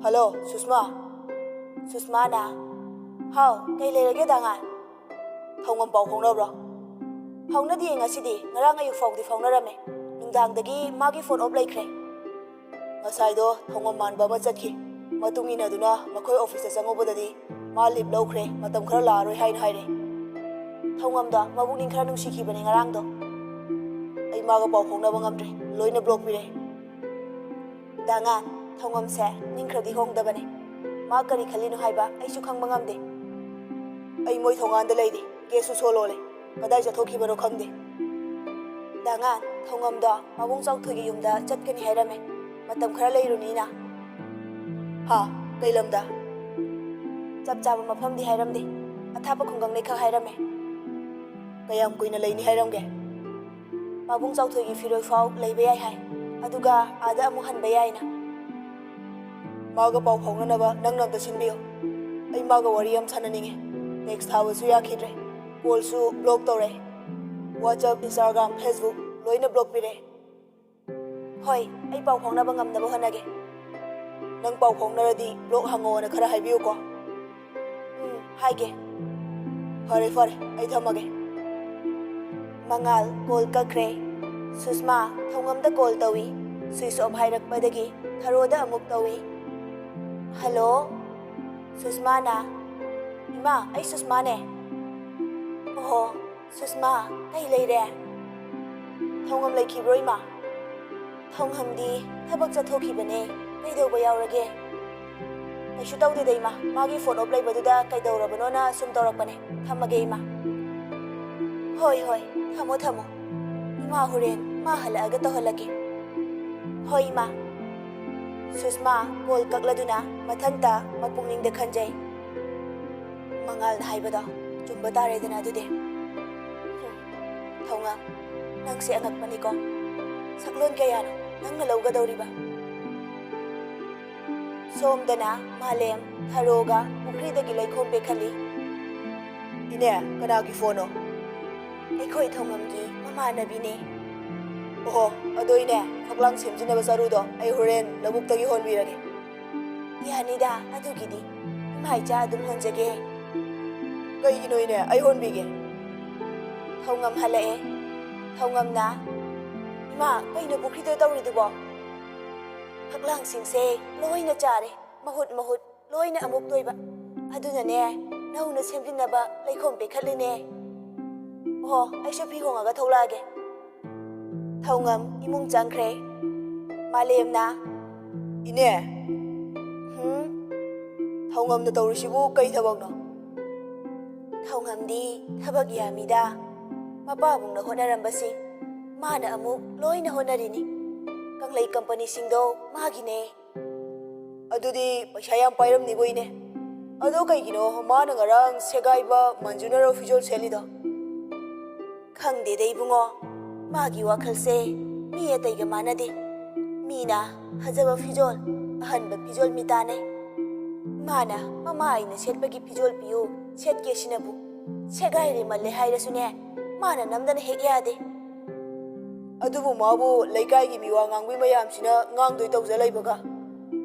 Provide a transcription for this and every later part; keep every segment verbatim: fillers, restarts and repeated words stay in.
Hello, ꯁꯨꯁꯃꯥ꯫ ꯁꯨꯁꯃꯥꯅ, "ꯍꯥꯎ, ꯀꯩ ꯂꯩꯔꯒꯦ, ꯗꯥꯉꯥꯟ?" "ꯊꯧꯉꯝ ꯄꯥꯎ ꯐꯥꯎꯅꯕ꯭ꯔꯣ?" "ꯐꯥꯎꯅꯗꯤꯌꯦ ꯉꯁꯤꯗꯤ, ꯉꯔꯥꯡ ꯑꯌꯨꯛ ꯐꯥꯎꯗꯤ ꯐꯥꯎꯅꯔꯝꯃꯦ꯫ ꯅꯨꯡꯗꯥꯡꯗꯒꯤ ꯃꯥꯒꯤ ꯐꯣꯟ ꯑꯣꯐ ꯂꯩꯈ꯭ꯔꯦ꯫ ꯉꯁꯥꯏꯗꯣ ꯊꯧꯉꯝ ꯃꯥꯟꯕ ꯑꯃ ꯆꯠꯈꯤ꯫ ꯃꯇꯨꯡ ꯏꯟꯅꯗꯨꯅ ꯃꯈꯣꯏ ꯑꯣꯐꯤꯁꯇ ꯆꯪꯉꯨꯕꯗꯗꯤ ꯃꯥ ꯂꯤꯞ ꯂꯧꯈ꯭ꯔꯦ, ꯃꯇꯝ ꯈꯔ ꯂꯥꯛꯑꯔꯣꯏ ꯍꯥꯏꯅ ꯍꯥꯏꯔꯦ꯫ ꯊꯧꯉꯝꯗꯣ ꯃꯕꯨꯛꯅꯤꯡ ꯈꯔ ꯅꯨꯡꯁꯤꯈꯤꯕꯅꯦ ꯉꯔꯥꯡꯗꯣ꯫ ꯑꯩ ꯃꯥꯒ ꯄꯥꯎ ꯐꯥꯎꯅꯕ ꯉꯝꯗ꯭ꯔꯦ, ꯂꯣꯏꯅ ꯕ꯭ꯂꯣꯛ ꯄꯤꯔꯦ꯫" "ꯗꯥꯉꯥꯟ, ꯊꯧꯉꯝꯁꯦ ꯅꯤꯡ ꯈꯔꯗꯤ ꯍꯣꯡꯗꯕꯅꯦ꯫ ꯃꯥ ꯀꯔꯤ ꯈꯜꯂꯤꯅꯣ ꯍꯥꯏꯕ ꯑꯩꯁꯨ ꯈꯪꯕ ꯉꯝꯗꯦ꯫ ꯑꯩ ꯃꯣꯏ ꯊꯣꯡꯒꯥꯟꯗ ꯂꯩꯔꯤ, ꯒꯦꯠꯁꯨ ꯁꯣ ꯂꯣꯜꯂꯦ꯫ ꯀꯗꯥꯏ ꯆꯠꯊꯣꯛꯈꯤꯕꯅꯣ ꯈꯪꯗꯦ꯫" "ꯗꯥꯉꯥꯟ, ꯊꯧꯉꯝꯗꯣ ꯃꯕꯨꯡ ꯆꯥꯎꯊꯣꯏꯒꯤ ꯌꯨꯝꯗ ꯆꯠꯀꯅꯤ ꯍꯥꯏꯔꯝꯃꯦ꯫ ꯃꯇꯝ ꯈꯔ ꯂꯩꯔꯨꯅꯤꯅ꯫" "ꯍꯥ? ꯀꯩ ꯂꯝꯗ?" "ꯆꯞ ꯆꯥꯕ ꯃꯐꯝꯗꯤ ꯍꯥꯏꯔꯝꯗꯦ꯫ ꯑꯊꯥꯞꯄ ꯈꯨꯡꯒꯪꯅꯦ ꯈꯛ ꯍꯥꯏꯔꯝꯃꯦ꯫" "ꯀꯌꯥꯝ ꯀꯨꯏꯅ ꯂꯩꯅꯤ ꯍꯥꯏꯔꯝꯒꯦ?" "ꯃꯕꯨꯡ ꯆꯥꯎꯊꯣꯏꯒꯤ ꯐꯤꯔꯣꯏ ꯐꯥꯎ ꯂꯩꯕ ꯌꯥꯏ ꯍꯥꯏ, ꯑꯗꯨꯒ ꯑꯥꯗ ꯑꯃꯨꯛ ꯍꯟꯕ ꯌꯥꯏꯅ꯫" "ꯃꯥꯒ ꯄꯥꯎ ꯐꯥꯎꯅꯅꯕ ꯅꯪꯅ ꯑꯝꯇ ꯁꯤꯟꯕꯤꯌꯨ꯫ ꯑꯩ ꯃꯥꯒ ꯋꯥꯔꯤ ꯌꯥꯝ ꯁꯥꯟꯅꯅꯤꯡꯉꯦ꯫ ꯇꯦꯛꯁ ꯊꯥꯕꯁꯨ ꯌꯥꯈꯤꯗ꯭ꯔꯦ, ꯀꯣꯜꯁꯨ ꯕ꯭ꯂꯣꯛ ꯇꯧꯔꯦ꯫ WhatsApp, Instagram, Facebook ꯂꯣꯏꯅ ꯕ꯭ꯂꯣꯛ ꯄꯤꯔꯦ꯫" "ꯍꯣꯏ, ꯑꯩ ꯄꯥꯎ ꯐꯥꯎꯅꯕ ꯉꯝꯅꯕ ꯍꯣꯠꯅꯒꯦ꯫" "ꯅꯪ ꯄꯥꯎ ꯐꯥꯎꯅꯔꯗꯤ ꯕ꯭ꯂꯣꯛ ꯍꯥꯡꯉꯛꯑꯣꯅ ꯈꯔ ꯍꯥꯏꯕꯤꯌꯨꯀꯣ꯫" "ꯎꯝ, ꯍꯥꯏꯒꯦ꯫" "ꯐꯔꯦ, ꯐꯔꯦ, ꯑꯩ ꯊꯝꯃꯒꯦ꯫" ꯃꯉꯥꯜ ꯀꯣꯜ ꯀꯛꯈ꯭ꯔꯦ꯫ ꯁꯨꯁꯃꯥ ꯊꯧꯉꯝꯗ ꯀꯣꯜ ꯇꯧꯏ꯫ ꯁ꯭ꯋꯤꯆ ꯑꯣꯐ ꯍꯥꯏꯔꯛꯄꯗꯒꯤ ꯊꯔꯣꯗ ꯑꯃꯨꯛ ꯇꯧꯏ꯫ "ꯍꯜꯂꯣ?" ꯁꯨꯁꯃꯥꯅ, "ꯏꯃꯥ, ꯑꯩ ꯁꯨꯁꯃꯥꯅꯦ꯫" "ꯑꯣꯍꯣ, ꯁꯨꯁꯃꯥ, ꯀꯩ ꯂꯩꯔꯦ?" "ꯊꯧꯉꯝ ꯂꯩꯈꯤꯕ꯭ꯔꯣ, ꯏꯃꯥ?" "ꯊꯧꯉꯝꯗꯤ ꯊꯕꯛ ꯆꯠꯊꯣꯛꯈꯤꯕꯅꯦ꯫ ꯀꯩꯗꯧꯕ ꯌꯥꯎꯔꯒꯦ?" "ꯀꯩꯁꯨ ꯇꯧꯗꯦꯗ, ꯏꯃꯥ꯫ ꯃꯥꯒꯤ ꯐꯣꯟ ꯑꯣꯐ ꯂꯩꯕꯗꯨꯗ ꯀꯩꯗꯧꯔꯕꯅꯣꯅ ꯁꯨꯝ ꯇꯧꯔꯛꯄꯅꯦ꯫ ꯊꯝꯃꯒꯦ, ꯏꯃꯥ꯫" "ꯍꯣꯏ, ꯍꯣꯏ, ꯊꯝꯃꯣ, ꯊꯝꯃꯣ꯫ ꯏꯃꯥ, ꯍꯣꯔꯦꯟ ꯃꯥ ꯍꯜꯂꯛꯑꯒ ꯇꯧꯍꯜꯂꯛꯀꯦ꯫" "ꯍꯣꯏ, ꯏꯃꯥ꯫" ꯁꯨꯁꯃꯥ ꯀꯣꯜ ꯀꯛꯂꯗꯨꯅ ꯃꯊꯟꯇ ꯃꯄꯨꯛꯅꯤꯡꯗ ꯈꯟꯖꯩ, "ꯃꯉꯥꯜꯅ ꯍꯥꯏꯕꯗꯣ ꯆꯨꯝꯕ ꯇꯥꯔꯦꯗꯅ ꯑꯗꯨꯗꯤ꯫ ꯍꯨꯝ, ꯊꯧꯉꯝ, ꯅꯪꯁꯦ ꯑꯉꯛꯄꯅꯤꯀꯣ꯫ ꯁꯛꯂꯣꯟ ꯀꯌꯥꯅꯣ ꯅꯪꯅ ꯂꯧꯒꯗꯧꯔꯤꯕ?" ꯁꯣꯝꯗꯅ ꯃꯥꯂꯦꯝ ꯊꯔꯣꯒ ꯄꯨꯈ꯭ꯔꯤꯗꯒꯤ ꯂꯩꯈꯣꯝ ꯄꯦꯛꯈꯠꯂꯤ꯫ "ꯏꯅꯦ, ꯀꯅꯥꯒꯤ ꯐꯣꯟꯅꯣ?" "ꯑꯩꯈꯣꯏ ꯊꯧꯉꯝꯒꯤ ꯃꯃꯥꯟꯅꯕꯤꯅꯦ꯫" "ꯑꯣꯍꯣ, ꯑꯗꯣ ꯏꯅꯦ, ꯐꯛꯂꯥꯡ ꯁꯦꯝꯖꯤꯟꯅꯕ ꯆꯔꯨꯗꯣ ꯑꯩ ꯍꯣꯔꯦꯟ ꯂꯧꯕꯨꯛꯇꯒꯤ ꯍꯣꯟꯕꯤꯔꯒꯦ꯫" ꯌꯥꯅꯤꯗ, ꯑꯗꯨꯒꯤꯗꯤ ꯏꯃꯥ ꯏꯆꯥ ꯑꯗꯨꯝ ꯍꯣꯟꯖꯒꯦ꯫ ꯀꯩꯒꯤꯅꯣ ꯏꯅꯦ, ꯑꯩ ꯍꯣꯟꯕꯤꯒꯦ꯫ ꯊꯧꯉꯝ ꯍꯜꯂꯛꯑꯦ꯫ ꯊꯧꯉꯝꯅ, "ꯏꯃꯥ, ꯀꯩꯅꯣ ꯄꯨꯈ꯭ꯔꯤꯗ ꯇꯧꯔꯤꯗꯨꯕꯣ?" "ꯐꯛꯂꯥꯡꯁꯤꯡꯁꯦ ꯂꯣꯏꯅ ꯆꯥꯔꯦ, ꯃꯍꯨꯠ ꯃꯍꯨꯠ ꯂꯣꯏꯅ ꯑꯃꯨꯛ ꯇꯣꯏꯕ꯫ ꯑꯗꯨꯅꯅꯦ, ꯅꯧꯅ ꯁꯦꯝꯖꯤꯟꯅꯕ ꯂꯩꯈꯣꯝ ꯄꯦꯛꯈꯠꯂꯤꯅꯦ꯫ ꯑꯣ, ꯑꯩꯁꯨ ꯐꯤ ꯍꯣꯡꯉꯒ ꯊꯣꯛꯂꯛꯑꯒꯦ꯫" ꯊꯧꯉꯝ ꯏꯃꯨꯡ ꯆꯪꯈ꯭ꯔꯦ꯫ ꯃꯥꯂꯦꯝꯅ, "ꯏꯅꯦ꯫" "ꯍꯨꯝ?" "ꯊꯧꯉꯝꯅ ꯇꯧꯔꯤꯁꯤꯕꯨ ꯀꯩ ꯊꯕꯛꯅꯣ?" ꯊꯧꯉꯝꯗꯤ ꯊꯕꯛ ꯌꯥꯝꯃꯤꯗ꯫ ꯃꯄꯥꯕꯨꯡꯅ ꯍꯣꯠꯅꯔꯝꯕꯁꯤꯡ ꯃꯥꯅ ꯑꯃꯨꯛ ꯂꯣꯏꯅ ꯍꯣꯠꯅꯔꯤꯅꯤ꯫ ꯀꯪꯂꯩ ꯀꯝꯄꯅꯤꯁꯤꯡꯗꯣ ꯃꯥꯒꯤꯅꯦ꯫ "ꯑꯗꯨꯗꯤ ꯄꯩꯁꯥ ꯌꯥꯝ ꯄꯥꯏꯔꯝꯅꯤꯕꯣ ꯏꯅꯦ꯫ ꯑꯗꯣ ꯀꯩꯒꯤꯅꯣ ꯃꯥꯅ ꯉꯔꯥꯡ ꯁꯦꯒꯥꯏꯕ ꯃꯟꯖꯨꯅꯔꯣ ꯐꯤꯖꯣꯜ ꯁꯦꯠꯂꯤꯗꯣ?" "ꯈꯪꯗꯦꯗ ꯏꯕꯨꯡꯉꯣ, ꯃꯥꯒꯤ ꯋꯥꯈꯜꯁꯦ ꯃꯤ ꯑꯇꯩꯒ ꯃꯥꯟꯅꯗꯦ꯫ ꯃꯤꯅ ꯐꯖꯕ ꯐꯤꯖꯣꯜ, ꯑꯍꯟꯕ ꯐꯤꯖꯣꯜ ꯃꯤ ꯇꯥꯟꯅꯩ꯫ ꯃꯥꯅ ꯃꯃꯥ ꯑꯩꯅ ꯁꯦꯠꯄꯒꯤ ꯐꯤꯖꯣꯜ ꯄꯤꯌꯨ ꯁꯦꯠꯀꯦ ꯁꯤꯅꯕꯨ ꯁꯦꯒꯥꯏꯔꯦ ꯃꯜꯂꯦ ꯍꯥꯏꯔꯁꯨꯅꯦ, ꯃꯥꯅ ꯅꯝꯗꯅ ꯍꯦꯛ ꯌꯥꯗꯦ꯫" "ꯑꯗꯨꯕꯨ ꯃꯥꯕꯨ ꯂꯩꯀꯥꯏꯒꯤ ꯃꯤꯋꯥ ꯉꯥꯡꯕꯤ ꯃꯌꯥꯝꯁꯤꯅ ꯉꯥꯡꯗꯣꯏ ꯇꯧꯖ ꯂꯩꯕꯒ?"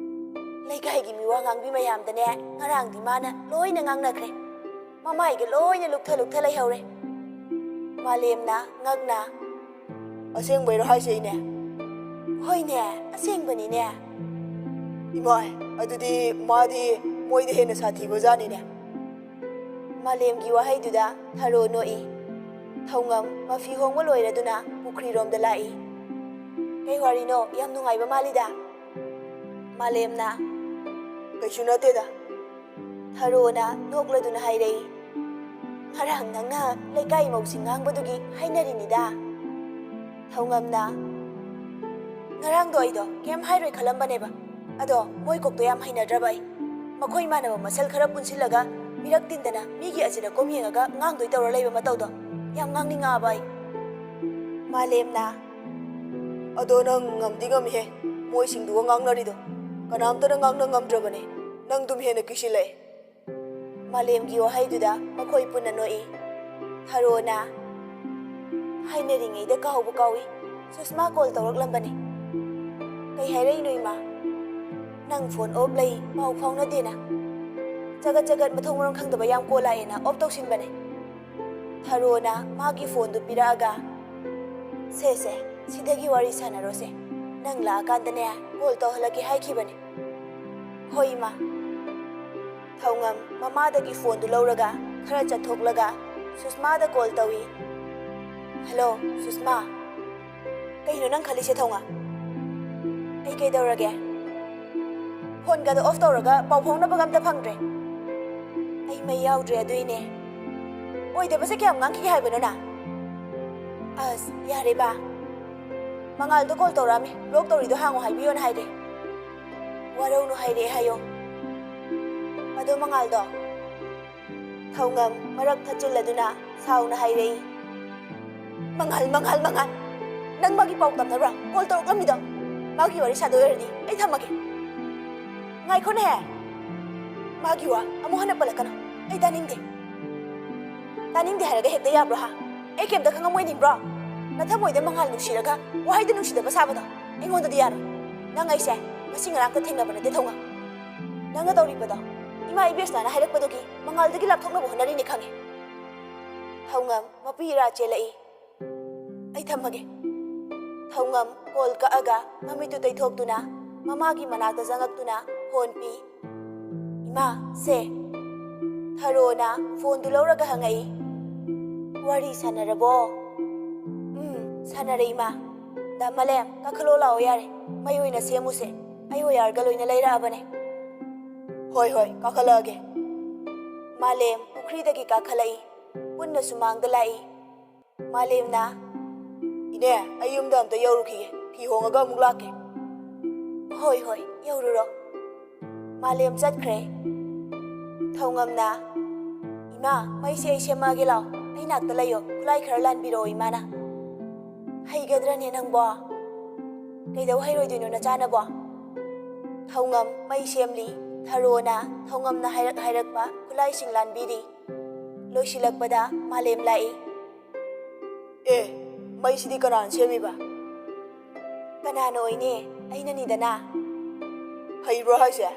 "ꯂꯩꯀꯥꯏꯒꯤ ꯃꯤꯋꯥ ꯉꯥꯡꯕꯤ ꯃꯌꯥꯝꯗꯅꯦ ꯉꯔꯥꯡꯗꯤ ꯃꯥꯅ ꯂꯣꯏꯅ ꯉꯥꯡꯅꯈ꯭ꯔꯦ꯫ ꯃꯃꯥꯏꯒ ꯂꯣꯏꯅ ꯂꯨꯞꯊ ꯂꯨꯞꯊ ꯂꯩꯍꯧꯔꯦ꯫" ꯃꯥꯂꯦꯝꯅ ꯉꯛꯅ, "ꯑꯁꯦꯡꯕꯩꯔꯣ ꯍꯥꯏꯁꯦ ꯏꯅꯦ?" "ꯍꯣꯏꯅꯦ, ꯑꯁꯦꯡꯕꯅꯤꯅꯦ꯫" "ꯏꯃꯥꯏ, ꯑꯗꯨꯗꯤ ꯃꯥꯗꯤ ꯃꯣꯏꯗ ꯍꯦꯟꯅ ꯁꯥꯊꯤꯕꯖꯥꯠꯅꯤꯅꯦ꯫" ꯃꯥꯂꯦꯝꯒꯤ ꯋꯥꯍꯩꯗꯨꯗ ꯊꯔꯣ ꯅꯣꯛꯏ꯫ ꯊꯧꯉꯝ ꯃꯐꯤ ꯍꯣꯡꯕ ꯂꯣꯏꯔꯗꯨꯅ ꯄꯨꯈ꯭ꯔꯤꯔꯣꯝꯗ ꯂꯥꯛꯏ꯫ "ꯀꯩ ꯋꯥꯔꯤꯅꯣ? ꯌꯥꯝ ꯅꯨꯡꯉꯥꯏꯕ ꯃꯥꯜꯂꯤꯗ꯫" ꯃꯥꯂꯦꯝꯅ, "ꯀꯩꯁꯨ ꯅꯠꯇꯦꯗ꯫" ꯊꯔꯣꯅ ꯅꯣꯛꯂꯗꯨꯅ ꯍꯥꯏꯔꯛꯏ, "ꯉꯔꯥꯡ ꯅꯪꯅ ꯂꯩꯀꯥꯏ ꯃꯧꯁꯤꯡ ꯉꯥꯡꯕꯗꯨꯒꯤ ꯍꯥꯏꯅꯔꯤꯅꯤꯗ꯫" ꯊꯧꯉꯝꯅ, "ꯉꯔꯥꯡꯗꯣ ꯑꯩꯗꯣ ꯀꯩꯝ ꯍꯥꯏꯔꯣꯏ ꯈꯜꯂꯝꯕꯅꯦꯕ, ꯑꯗꯣ ꯃꯣꯏ ꯀꯣꯛꯇꯣ ꯌꯥꯝ ꯍꯩꯅꯗ꯭ꯔꯕ ꯑꯩ꯫ ꯃꯈꯣꯏ ꯃꯥꯟꯅꯕ ꯃꯁꯜ ꯈꯔ ꯄꯨꯟꯁꯤꯜꯂꯒ ꯃꯤꯔꯛ ꯇꯤꯟꯗꯅ ꯃꯤꯒꯤ ꯑꯆꯤꯟ ꯑꯀꯣꯝ ꯌꯦꯡꯉꯒ ꯉꯥꯡꯗꯣꯏ ꯇꯧꯔ ꯂꯩꯕ ꯃꯇꯧꯗꯣ ꯌꯥꯝ ꯉꯥꯡꯅꯤꯡꯉꯛꯑꯕ ꯑꯩ꯫" ꯃꯥꯂꯦꯝꯅ, "ꯑꯗꯣ ꯅꯪ ꯉꯝꯗꯤ ꯉꯝꯃꯤꯍꯦ, ꯃꯣꯏꯁꯤꯡꯗꯨꯒ ꯉꯥꯡꯅꯔꯤꯗꯣ꯫ ꯀꯅꯥꯝꯇꯅ ꯉꯥꯡꯅ ꯉꯝꯗ꯭ꯔꯕꯅꯦ, ꯅꯪꯗꯨꯝ ꯍꯦꯟꯅ ꯀꯤꯁꯤꯜꯂꯛꯑꯦ꯫" ꯃꯥꯂꯦꯝꯒꯤ ꯋꯥꯍꯩꯗꯨꯗ ꯃꯈꯣꯏ ꯄꯨꯟꯅ ꯅꯣꯛꯏ꯫ ꯊꯔꯣꯅ, "ꯍꯥꯏꯅꯔꯤꯉꯩꯗ ꯀꯥꯎꯕꯨ ꯀꯥꯎꯏ, ꯁꯨꯁꯃꯥ ꯀꯣꯜ ꯇꯧꯔꯛꯂꯝꯕꯅꯦ꯫" "ꯀꯩ ꯍꯥꯏꯔꯛꯏꯅꯣ ꯏꯃꯥ?" ꯅꯪ ꯐꯣꯟ ꯑꯣꯐ ꯂꯩ, ꯄꯥꯎ ꯐꯥꯎꯅꯗꯦꯅ꯫ ꯆꯒꯠ ꯆꯒꯠ ꯃꯊꯣꯡ ꯃꯔꯝ ꯈꯪꯗꯕ ꯌꯥꯝ ꯀꯣꯜ ꯂꯥꯛꯑꯦꯅ ꯑꯣꯐ ꯇꯧꯁꯤꯟꯕꯅꯦ꯫ ꯊꯔꯣꯅ ꯃꯥꯒꯤ ꯐꯣꯟꯗꯨ ꯄꯤꯔꯛꯑꯒ, "ꯁꯦ, ꯁꯦ, ꯁꯤꯗꯒꯤ ꯋꯥꯔꯤ ꯁꯥꯟꯅꯔꯣꯁꯦ꯫ ꯅꯪ ꯂꯥꯛꯑꯀꯥꯟꯗꯅꯦ ꯀꯣꯜ ꯇꯧꯍꯜꯂꯛꯀꯦ ꯍꯥꯏꯈꯤꯕꯅꯦ꯫" "ꯍꯣꯏ, ꯏꯃꯥ꯫" ꯊꯧꯉꯝ ꯃꯃꯥꯗꯒꯤ ꯐꯣꯟꯗꯨ ꯂꯧꯔꯒ ꯈꯔ ꯆꯠꯊꯣꯛꯂꯒ ꯁꯨꯁꯃꯥꯗ ꯀꯣꯜ ꯇꯧꯏ꯫ "ꯍꯜꯂꯣ, ꯁꯨꯁꯃꯥ꯫" "ꯀꯩꯅꯣ ꯅꯪ ꯈꯜꯂꯤꯁꯦ, ꯊꯧꯉꯝ? ꯑꯩ ꯀꯩꯗꯧꯔꯒꯦ? ꯐꯣꯟꯒꯗꯣ ꯑꯣꯐ ꯇꯧꯔꯒ ꯄꯥꯎ ꯐꯥꯎꯅꯕꯒ ꯑꯝꯇ ꯐꯪꯗ꯭ꯔꯦ꯫ ꯑꯩ ꯃꯩ ꯌꯥꯎꯗ꯭ꯔꯦ, ꯑꯗꯨꯏꯅꯦ꯫" "ꯑꯣꯏꯗꯕꯁꯦ ꯀꯌꯥꯝ ꯉꯥꯡꯈꯤꯒꯦ ꯍꯥꯏꯕꯅꯣ ꯅꯪ?" "ꯑꯁ, ꯌꯥꯔꯦ ꯕꯥ꯫ ꯃꯉꯥꯜꯗꯣ ꯀꯣꯜ ꯇꯧꯔꯛꯑꯝꯃꯤ, ꯕ꯭ꯂꯣꯛ ꯇꯧꯔꯤꯗꯣ ꯍꯥꯡꯉꯣ ꯍꯥꯏꯕꯤꯌꯣꯅ ꯍꯥꯏꯔꯦ꯫ ꯋꯥꯔꯧꯅꯨ ꯍꯥꯏꯔꯛꯑꯦ ꯍꯥꯏꯌꯣ꯫" "ꯑꯗꯣ ꯃꯉꯥꯜꯗꯣ?" ꯊꯧꯉꯝ ꯃꯔꯛ ꯊꯠꯆꯤꯜꯂꯗꯨꯅ ꯁꯥꯎꯅ ꯍꯥꯏꯔꯛꯏ꯫ "ꯃꯉꯥꯜ, ꯃꯉꯥꯜ, ꯃꯉꯥꯜ! ꯅꯪ ꯃꯥꯒꯤ ꯄꯥꯎ ꯇꯝꯅꯕ꯭ꯔꯥ ꯀꯣꯜ ꯇꯧꯔꯛꯂꯝꯃꯤꯗꯣ? ꯃꯥꯒꯤ ꯋꯥꯔꯤ ꯁꯥꯗꯣꯏ ꯑꯣꯏꯔꯗꯤ ꯑꯩ ꯊꯝꯃꯒꯦ꯫" "ꯉꯥꯏꯈꯣꯅꯦꯍꯦ! ꯃꯥꯒꯤ ꯋꯥ ꯑꯃꯨꯛ ꯍꯟꯅ ꯄꯜꯂꯛꯀꯅꯨ꯫ ꯑꯩ ꯇꯥꯅꯤꯡꯗꯦ꯫" "ꯇꯥꯅꯤꯡꯗꯦ ꯍꯥꯏꯔꯒ ꯍꯦꯛꯇ ꯌꯥꯕ꯭ꯔꯣ, ꯍꯥ? ꯑꯩ ꯀꯩꯝꯇ ꯈꯪꯉꯝꯃꯣꯏ ꯅꯤꯡꯕ꯭ꯔꯣ? ꯅꯊꯃꯣꯏꯗ ꯃꯉꯥꯜ ꯅꯨꯡꯁꯤꯔꯒ ꯋꯥꯍꯩꯗ ꯅꯨꯡꯁꯤꯗꯕ ꯁꯥꯕꯗꯣ ꯑꯩꯉꯣꯟꯗꯗꯤ ꯌꯥꯔꯣꯏ꯫ ꯅꯪ ꯑꯩꯁꯦ ꯉꯁꯤ ꯉꯔꯥꯡꯇ ꯊꯦꯡꯅꯕ ꯅꯠꯇꯦ, ꯊꯧꯉꯝ꯫ ꯅꯪꯅ ꯇꯧꯔꯤꯕꯗꯣ ꯏꯃꯥ ꯏꯕꯦꯁꯅꯥꯅ ꯍꯥꯏꯔꯛꯄꯗꯨꯒꯤ ꯃꯉꯥꯜꯗꯒꯤ ꯂꯥꯞꯊꯣꯛꯅꯕ ꯍꯣꯠꯅꯔꯤꯅꯦ ꯈꯪꯉꯦ꯫" ꯊꯧꯉꯝ ꯃꯄꯤ ꯏꯔꯥ ꯆꯦꯜꯂꯛꯏ꯫ "ꯑꯩ ꯊꯝꯃꯒꯦ꯫" ꯊꯧꯉꯝ ꯀꯣꯜ ꯀꯛꯑꯒ ꯃꯃꯤꯠꯇꯨ ꯇꯩꯊꯣꯛꯇꯨꯅ ꯃꯃꯥꯒꯤ ꯃꯅꯥꯛꯇ ꯆꯪꯉꯛꯇꯨꯅ ꯐꯣꯟ ꯄꯤ꯫ "ꯏꯃꯥ, ꯁꯦ꯫" ꯊꯔꯣꯅ ꯐꯣꯟꯗꯨ ꯂꯧꯔꯒ ꯍꯪꯉꯛꯏ꯫ "ꯋꯥꯔꯤ ꯁꯥꯟꯅꯔꯕꯣ?" "ꯎꯝ, ꯁꯥꯟꯅꯔꯦ, ꯏꯃꯥ꯫ ꯗꯥ ꯃꯥꯂꯦꯝ, ꯀꯥꯈꯠꯂꯣ ꯂꯥꯛꯑꯣ ꯌꯥꯔꯦ꯫ ꯃꯩ ꯑꯣꯏꯅ ꯁꯦꯝꯃꯨꯁꯦ꯫ ꯑꯩ ꯋꯥꯌꯥꯔꯒ ꯂꯣꯏꯅ ꯂꯩꯔꯛꯑꯕꯅꯦ꯫" "ꯍꯣꯏ, ꯍꯣꯏ, ꯀꯥꯈꯠꯂꯛꯑꯒꯦ꯫" ꯃꯥꯂꯦꯝ ꯄꯨꯈ꯭ꯔꯤꯗꯒꯤ ꯀꯥꯈꯠꯂꯛꯏ꯫ ꯄꯨꯟꯅ ꯁꯨꯃꯥꯡꯗ ꯂꯥꯛꯏ꯫ ꯃꯥꯂꯦꯝꯅ, "ꯏꯅꯦ, ꯑꯩ ꯌꯨꯝꯗ ꯑꯝꯇ ꯌꯧꯔꯨꯈꯤꯒꯦ꯫ ꯐꯤ ꯍꯣꯡꯉꯒ ꯑꯃꯨꯛ ꯂꯥꯛꯀꯦ꯫" "ꯍꯣꯏ, ꯍꯣꯏ, ꯌꯧꯔꯨꯔꯣ꯫" ꯃꯥꯂꯦꯝ ꯆꯠꯈ꯭ꯔꯦ꯫ ꯊꯧꯉꯝꯅ, "ꯏꯃꯥ, ꯃꯩꯁꯦ ꯑꯩ ꯁꯦꯝꯃꯛꯑꯒꯦ ꯂꯥꯎ꯫ ꯑꯩ ꯅꯥꯛꯇ ꯂꯩꯌꯣ꯫ ꯈꯨꯠꯂꯥꯏ ꯈꯔ ꯂꯥꯟꯕꯤꯔꯛꯑꯣ ꯏꯃꯥꯅ꯫" "ꯍꯩꯒꯗ꯭ꯔꯅꯦ ꯅꯪꯕꯣ? ꯀꯩꯗꯧ ꯍꯩꯔꯣꯏꯗꯣꯏꯅꯣ ꯅꯆꯥꯅꯕꯣ?" ꯊꯧꯉꯝ ꯃꯩ ꯁꯦꯝꯂꯤ꯫ ꯊꯔꯣꯅ ꯊꯧꯉꯝꯅ ꯍꯥꯏꯔꯛ ꯍꯥꯏꯔꯛꯄ ꯈꯨꯠꯂꯥꯏꯁꯤꯡ ꯂꯥꯟꯕꯤꯔꯤ꯫ ꯂꯣꯏꯁꯤꯜꯂꯛꯄꯗ ꯃꯥꯂꯦꯝ ꯂꯥꯛꯏ꯫ "ꯑꯦ, ꯃꯩꯁꯤꯗꯤ ꯀꯅꯥꯅ ꯁꯦꯝꯃꯤꯕ?" "ꯀꯅꯥꯅ ꯑꯣꯏꯅꯤ? ꯑꯩꯅꯅꯤꯗꯅ꯫" ꯍꯩꯕ꯭ꯔꯣ ꯍꯥꯏꯁꯦ?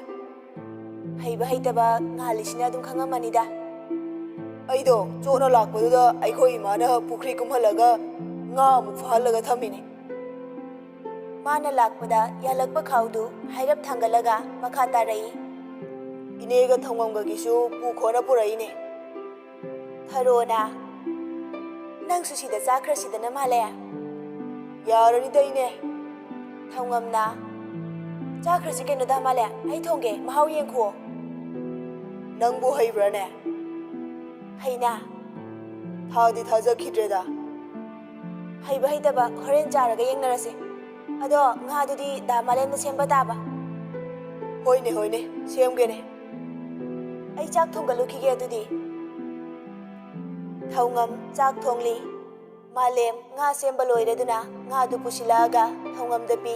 ꯍꯩꯕ ꯍꯩꯇꯕ ꯉꯥꯜꯂꯤꯁꯤꯅ ꯑꯗꯨꯝ ꯈꯪꯉꯝꯃꯅꯤꯗ꯫ ꯑꯩꯗꯣ ꯆꯣꯠꯅ ꯂꯥꯛꯄꯗꯨꯗ ꯑꯩꯈꯣꯏ ꯏꯃꯥꯅ ꯄꯨꯈ꯭ꯔꯤ ꯀꯨꯝꯍꯜꯂꯒ ꯉꯥ ꯑꯃꯨꯛ ꯐꯥꯍꯜꯂꯒ ꯊꯝꯃꯤꯅꯦ꯫ ꯃꯥꯅ ꯂꯥꯛꯄꯗ ꯌꯥꯜꯂꯛꯄ ꯈꯥꯎꯗꯨ ꯍꯥꯏꯔꯞ ꯊꯥꯡꯒꯠꯂꯒ ꯃꯈꯥ ꯇꯥꯔꯛꯏ꯫ ꯏꯅꯦꯒ ꯊꯧꯉꯝꯒꯒꯤꯁꯨ ꯄꯨꯈꯣꯅ ꯄꯨꯔꯛꯏꯅꯦ꯫ ꯊꯔꯣꯅ, "ꯅꯪꯁꯨ ꯁꯤꯗ ꯆꯥꯈ꯭ꯔꯁꯤꯗꯅ ꯃꯥꯜꯂꯦ?" "ꯌꯥꯔꯅꯤꯗ ꯏꯅꯦ꯫" ꯊꯧꯉꯝꯅ, "ꯆꯥꯈ꯭ꯔꯁꯤ ꯀꯩꯅꯣꯗ ꯃꯥꯜꯂꯦ, ꯑꯩ ꯊꯣꯡꯒꯦ, ꯃꯍꯥꯎ ꯌꯦꯡꯈꯨꯑꯣ꯫" "ꯅꯪꯕꯨ ꯍꯩꯕ꯭ꯔꯥꯅꯦ?" "ꯍꯩꯅ꯫" "ꯊꯥꯗꯤ ꯊꯥꯖꯈꯤꯗ꯭ꯔꯦꯗ꯫" "ꯍꯩꯕ ꯍꯩꯇꯕ ꯍꯣꯔꯦꯟ ꯆꯥꯔꯒ ꯌꯦꯡꯅꯔꯁꯤ꯫ ꯑꯗꯣ ꯉꯥꯗꯨꯗꯤ ꯗꯥ ꯃꯥꯂꯦꯝꯅ ꯁꯦꯝꯕ ꯇꯥꯕ꯫" "ꯍꯣꯏꯅꯦ, ꯍꯣꯏꯅꯦ, ꯁꯦꯝꯒꯦꯅꯦ꯫" "ꯑꯩ ꯆꯥꯛ ꯊꯣꯡꯒꯠꯂꯨꯈꯤꯒꯦ ꯑꯗꯨꯗꯤ꯫" ꯊꯧꯉꯝ ꯆꯥꯛ ꯊꯣꯡꯂꯤ꯫ ꯃꯥꯂꯦꯝ ꯉꯥ ꯁꯦꯝꯕ ꯂꯣꯏꯔꯗꯨꯅ ꯉꯥꯗꯨ ꯄꯨꯁꯤꯜꯂꯛꯑꯒ ꯊꯧꯉꯝꯗ ꯄꯤ꯫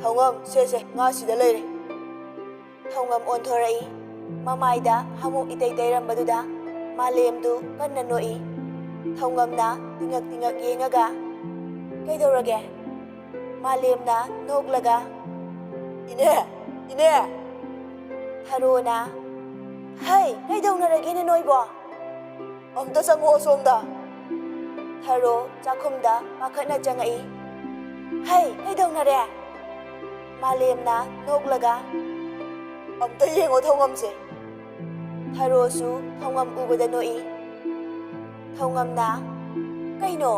"ꯊꯧꯉꯝ, ꯁꯦ, ꯁꯦ, ꯉꯥ ꯁꯤꯗ ꯂꯩꯔꯦ꯫" ꯊꯧꯉꯝ ꯑꯣꯟꯊꯣꯔꯛꯏ꯫ ꯃꯃꯥꯏꯗ ꯍꯥꯃꯨꯛ ꯏꯇꯩ ꯇꯩꯔꯝꯕꯗꯨꯗ ꯃꯥꯂꯦꯝꯗꯨ ꯀꯟꯅ ꯅꯣꯛꯏ꯫ ꯊꯧꯉꯝꯅ ꯇꯤꯉꯛ ꯇꯤꯉꯛ ꯌꯦꯡꯉꯒ, "ꯀꯩꯗꯧꯔꯒꯦ?" ꯃꯥꯂꯦꯝꯅ ꯅꯣꯛꯂꯒ, "ꯏꯅꯦ! ꯏꯅꯦ!" ꯊꯔꯣꯅ, "ꯍꯩ, ꯀꯩꯗꯧꯅꯔꯒꯦꯅꯦ ꯅꯣꯏꯕꯣ? ꯑꯝꯇ ꯆꯪꯉꯣ ꯑꯁꯣꯝꯗ꯫" ꯊꯔꯣ ꯆꯥꯛꯈꯨꯝꯗ ꯄꯥꯈꯠꯅ ꯆꯪꯉꯛꯏ꯫ "ꯍꯩ, ꯀꯩꯗꯧꯅꯔꯦ?" ꯃꯥꯂꯦꯝꯅ ꯅꯣꯛꯂꯒ, "ꯑꯝꯇ ꯌꯦꯡꯉꯣ ꯊꯧꯉꯝꯁꯦ꯫" ꯊꯔꯣꯁꯨ ꯊꯧꯉꯝ ꯎꯕꯗ ꯅꯣꯛꯏ꯫ ꯊꯧꯉꯝꯅ, "ꯀꯩꯅꯣ?"